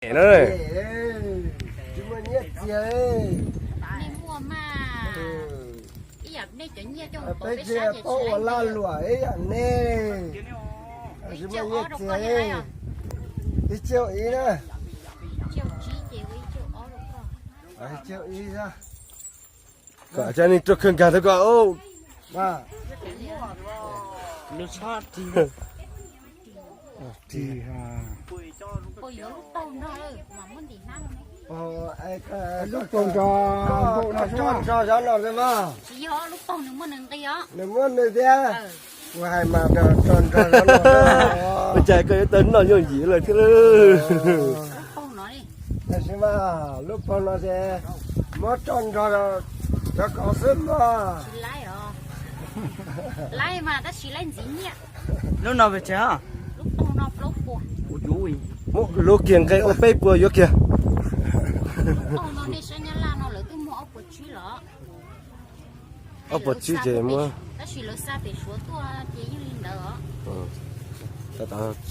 Na, tsis muaj nyiaj txiag. Nej muaj mas, ib yam nej cov nyiaj coj mus pauv peb sab ces tsis laib ua ntxiv. Ua lag luam ib yam nej, tsis muaj nyiaj txiag. Ib tsiaj ib na. Ib tsiaj ib. Kom cov neeg tuaj kawg nkag tau koj. Lub paug nrog nraug no xwb mas. Tsis yog, lub paug nws muaj nws nqi os. Nws muaj nws thiab. Kuv hais mas nrog nraug no. Ua cas koj yuav tau noj yooj yim lawm thiab lawm. Lub paug no li. Tab sis mas lub paug no ces muab tso nrog cov kaus xwb mas. Tsis laib os. Laib mas tab sis laib ntxiv nyiaj. Lub no pes tsawg? Lub paug no plaub puas. Muab lub kiag nqe ua peb puas yuav kiag. Lub paug no nej sab Nyab Laj no lawv twb muag ob puas tsib los. Ob puas tsib ces muab. Tab sis lawv xa pem Suav tuaj ces yeej li ntawd os.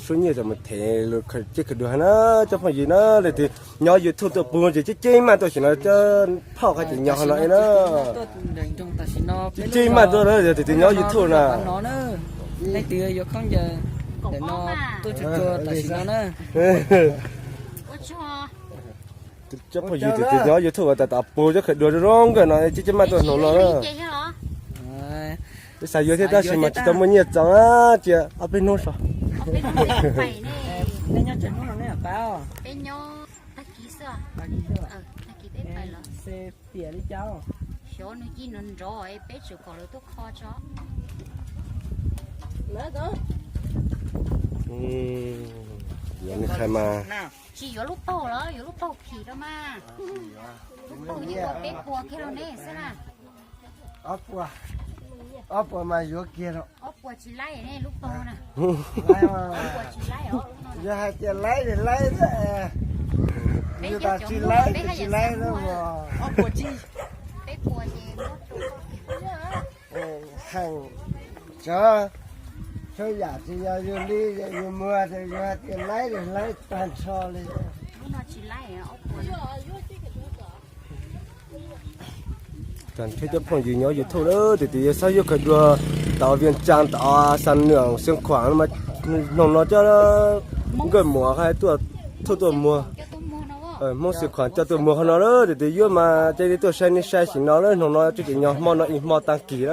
Suab nyiaj tam mus them lus ceb khaws dua na, cov phooj ywg na, leej twg nyob YouTube tuaj puag ces ceb ceb maj tuaj xim no, cov phauj qhov ces nyob hauv no na. Ceb ceb maj tuaj na, leej twg nyob YouTube na. Leej twg yuav khaub ncaws ntawm no tuaj tsuag tsuag tam sim no na. Cov phooj ywg leej twg nyob YouTube tas tas puag ceb khaws dua zoo nkauj no, ceb ceb maj tuaj hnoos no na. Twb xav yuav thiab tab sis mas tsis tau muaj nyiaj txaus na, cia ob peb hnub so. Xyov nws ci nrov nrov peb tsum kom lawv tuaj kho tso. Yuav nws qhia mas. Tsis yuav lub paug los yuav lub paug phim rau mas. Lub paug yeej ua peb puas kiag rau nej xwb na. Ob puas, ob puas mas yuav kiag rau. Ob puas tsis laib ne lub paug na. Ob puas tsis laib os. Yog hais tias laib li laib xwb. Yus tas tsis laib li tsis laib xwb os. Ob puas tsis, peb puas ces muab rau koj. Heej, tsuav txhua yam tsis yog yus li, yus muag ces yus hais tias laib li laib tag nrho li. Lub no tsis laib, ob puas. Tag nrho cov phooj ywg nyob YouTube na, tus twg yuav xav yuav khaws dua tom Vias Cas, tom Xa Nwm, Xeev Khuam mas, hnoos no cov nkauj muam hais tuaj, tuaj muag. Hmoob Xeev Khuam coj tuaj muag qhov no na, tus twg yuav mas cia li tuaj sai nej sai xim no na, hnoos no tseem nyob hmo no ib hmo tag kis na.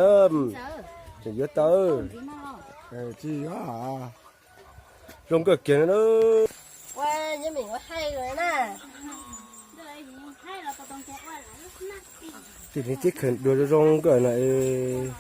Tseem yuav tau. Zoo nkauj kiag na. Tus neeg ceb khaws dua zoo zoo nkauj no es.